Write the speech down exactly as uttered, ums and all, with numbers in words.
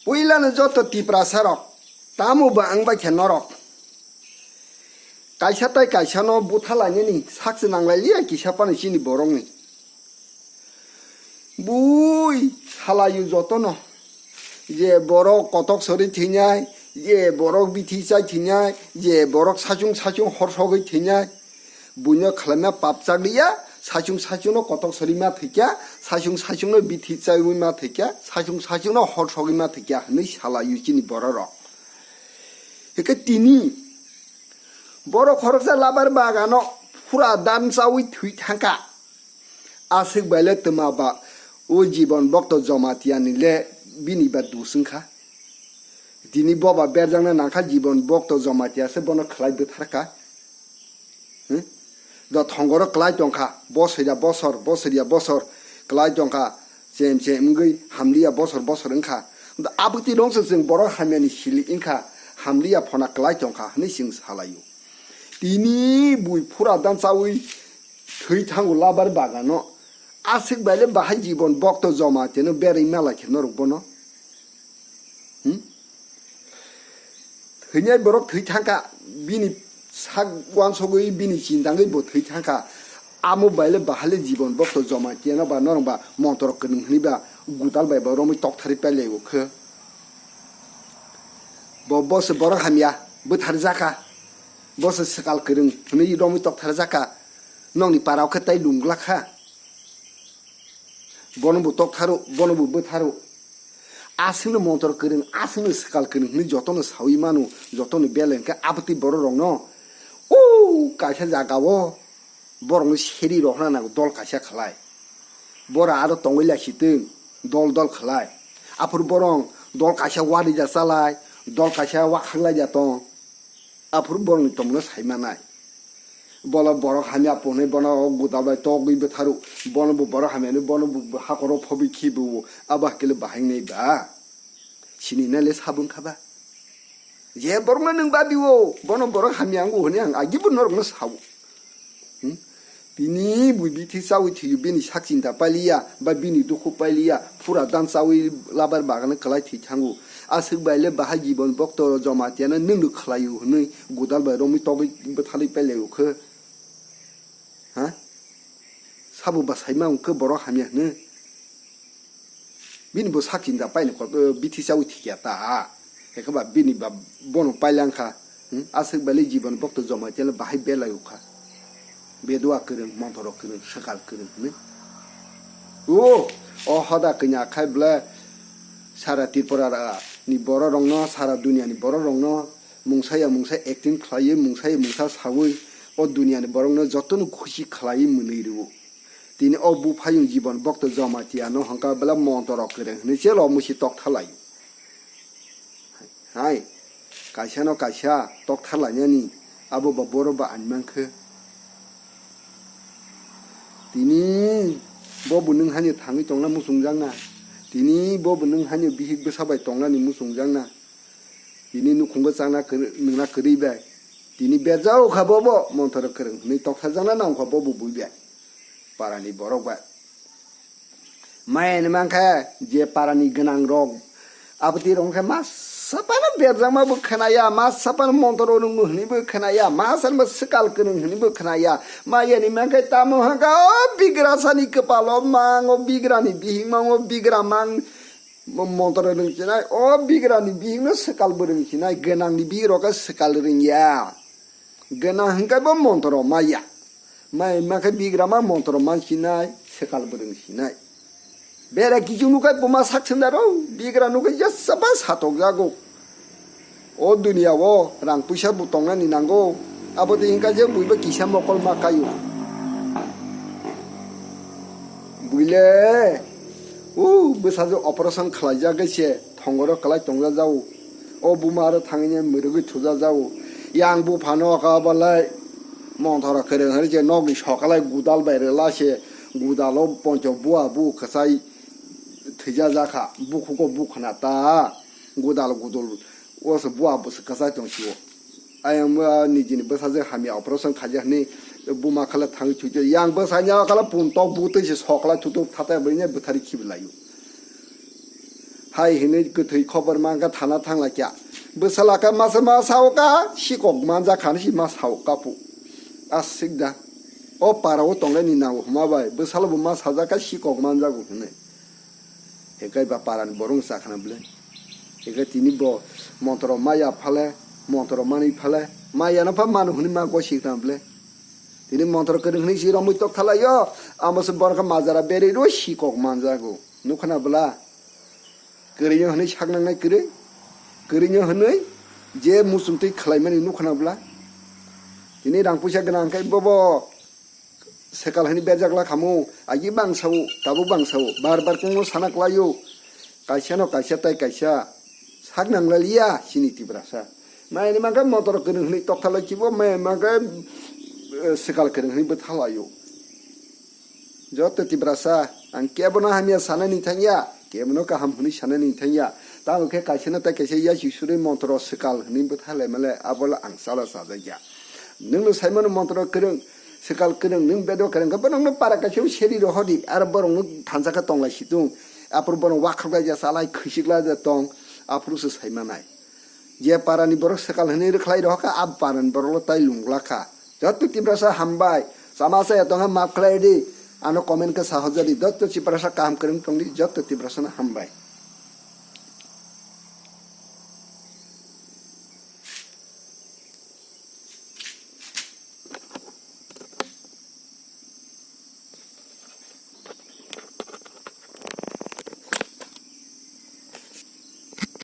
Puilano joto Tiprasa rok, tamo bo ang bai khe norok. Kaisa tai kaisa no butha lainani sakse nanglai liya kisa phano chini borok ni. Bui salayu joto no. Je borok kotok sori thinai, je borok bithi chai thinai, je borok sachung sachung hor sogwi thinai. Buino khwlaima pap chakliya, sachung sachungno kotok sorima thwikya, sachung sachungno bithi chaiwi ma thwikya, sachung sachungno hor sogwi ma thwikya hwnwi salayu chini bororok. Hwnkhe tini borok khoroksa labar bagano phura dan chawi thwi thangkha. Aswk baile twma ba o Jibon Bokto Jomatiani le bini ba dus wngkha. Tini boba berjakna nangkha Jibon Bokto Jomatiya se bono khwlai bwtharkha. Hmm? Do thongoro kwlai tongkha, bosoriya bosor, bosoriya bosor kwlai tongkha, chem chem wngwi hamliya bosor bosor wngkha. Do abwtwi rongse chwng borok hamyani sili wngkha, hamliya phona kwlai tongkha hwnwi chwng salaio. Tini bui phura dan chawi thwi thango labar bagano. Aswk baile bahai Jibon Bokto Jomatiyano berwi malai khe norok bono. Hmm? Thwinai borok thwi thangkha, bini sak uansugwi, bini chindangwi bo thwi thangkha. Amo baile bahale Jibon Bokto Jomatiyano ba norok ba montor kwrwng hwnwi ba gudal bai bo romwi tokthari pailaibo khe. Bo, bo se borok hamya, bwtharjakha. Bo se swkal kwrwng hwnwi romwi tokthar jakha. Nokni para o khe tai lum glak kha. Bono bo toktharo, bono bo bwtharo. Aswkno montor kwrwng, aswkno swkal kwrwng hwnwi jotono sawi mano, jotono belai hwnkhe abwtwi borok rokno o kaisa jaga o borokno seri rohorna nango dol kaisa khlai. Borok aro tongwi laisitwng dol dol khlai. Aphuru borok dol kaisa warija chalai, dol kaisa wakhang laija tong. Aphuru borokni tongmano sai manai. Bolo borok hamya phunwi bono o gudal bai togwi bwtharu. Bono bo borok hamya hwnwi bono bo hakoro phobwi khibo abo hakhe le bahai wngnai ba. Sini nai le sabo wngkha ba. Je borokno nwng babi o, bono borok hamya wngo hwnwi ang agibo norokno sao. Hmm? Bini bui bithi chawi thwiyo, bini sak chinta pailiya, ba bini dukhu pailiya, phura dan chawi labar bagano kwlai thwi thango. Aswk bai le bahai Jibon Bokto Jomatiyano nwngno khlaio hwnwi gudal bai romwi togwi bwtharwi pailaio khe. Ha? Sabo ba saima wngkhe borok hamya hwnwi. Bini bo sak chinta paini kok, eh, bithi chawi thikya ta. Ekhe ba bini ba bono pailangkha. Hmm? Aswk bai le Jibon Bokto Jomatiyano bahai belai ukha. Bedua kwrwng, monthoro kwrwng, swkal kwrwng hwnwi. O, o hoda kanya khai bwle sara Tripura ra-, ni borok rokno, sara duniya ni borok rokno mungsa ya mungsa acting khlaiwi, mungsa ya mungsa sawi o duniya ni borokno jotono khusi khlaiwi mwnwi rwo. Tini o buphayung Jibon Bokto Jomatiyano hwnkha bwle monthoro kwrwng hwnwi chelo musi tokthalaio. Hai, kaisa no kaisa tokthar lainani abo ba boro ba ani mankhe. Tini bo bo nwng hani thangwi tongna muchungjakna. Tini bo bo nwng hani bihik bwsa bai tongnani muchungjakna. Tini nukhungo chakna kwrwi, nwngna kwrwi bai. Tini berjao kha bo bo monthoro kwrwng hwnwi toktharjakna nang kha bo bo bui bai. Parani borok bai. Maya ni mankhe je parani gwnang rok abwtwi rok khe masa phano berjakma bo khnaya, masa phano montor rok nungo hwnwi bo khnaya, masa phano swkal kwrwng hwnwi bo khnaya. Maya ni mankhe tamo hwnkha o bigra sani kwpalo mang, o bigra ni bihik mang, o bigra mang, mo-, montor rok nwng sinai, o bigra ni bihik no swkal bo rwng sinai, gwnang ni bihik rok khe swkal rwngya. Gana hwnkhe bo montoro maya. Mai mankhe bigrama montoro mansinai, swkal bwrwng sinai. Bera kiching nukhai buma sak sendaro, bigra nukhai jesa ba satokjago. O duniya o rang puisa bo tongnani nango. Abo twi hwnkha je buiba kisa mokol ma kaio. Buile, u bwsajwk operation khlaijagwi se thongoro kwlai tongjajago. O buma aro thangwi mwrwgwi thujajago. Yang buphano kha balai monthoro kwrwng hwnwi je nokni sokalai gudal bai rwla se gudalo poncho bua bu kwchai thwijajakha. Bukhugo bukhna ta gudal gudul o se bua bwswk kwchai tong sio. Ayang ba nijini bwsajwk hamya operation khaijak hwnwi buma khala thangwi thwitwi yang bwsanya khala pun tok butwi se sokla thutuk thatai bwrwini bwthari khibilaio. Hai hinwi kwthwi khobor mankha thana thanglaikha. Bwsala khe masa ma sao ka, sikok manjak kha hinwi si ma sao ka pu. Aswk da. O para o tongnai ni nang huma bai, bwsala bo ma sajak kha sikok manjago hinwi. Hikai ba para ni borok wng cha khana bwle. Hikai tini bo montro maya phale, montro manwi phale, maya no pha manu hinwi ma gosi khana bwle. Tini montro kwrwng hinwi si romwi tok thalaio, amo se borok khe majra berwi rw sikok manjago. Nukha na bwla? Kwrwino hwnwi sak nangnai kwrwi, kwrwino hwnwi je muchungtwi khlaimani nukha na bwla. Tini rang puisa gwnang khe bobo swkal hwnwi berjak la khamu, agi bang sao, tabuk bang sao, bar bar kungno sana klaio, kaisa no kaisa tai kaisa sak nang lalia chini Tiprasa. Maini mankha motor kwrwng hwnwi tokthalaio, kibo mai mankha, eh, swkal kwrwng hwnwi bwthalaio. Joto Tiprasa, ang kebono hamya sanani thangya, kebono kaham hwnwi sanani thangya. Tamo khe kaisano tai kaisa yasi surwi montro swkal hwnwi bwtha lai male, abole ang chala chajakya. Nwngno saimano montro kwrwng, swkal kwrwng, nwng bedo kwrwng khe bo nokno para kaisa seri rohodi, aro borokno thansa khe tonglai situng. Aphuru bono wakhok lai ja, chalai khwisik lai ja tong, aphuru se saimanai. Je parani borok swkal hwnwi rwkhlai rohor kha, a parani borokno tai lungla kha. Joto Tiprasa hambai. Chama chaya tongkha maaf khlai di. Ano comment khe sahojadi. Joto Tiprasa kaham kwrwng tongdi. Joto Tiprasano hambai.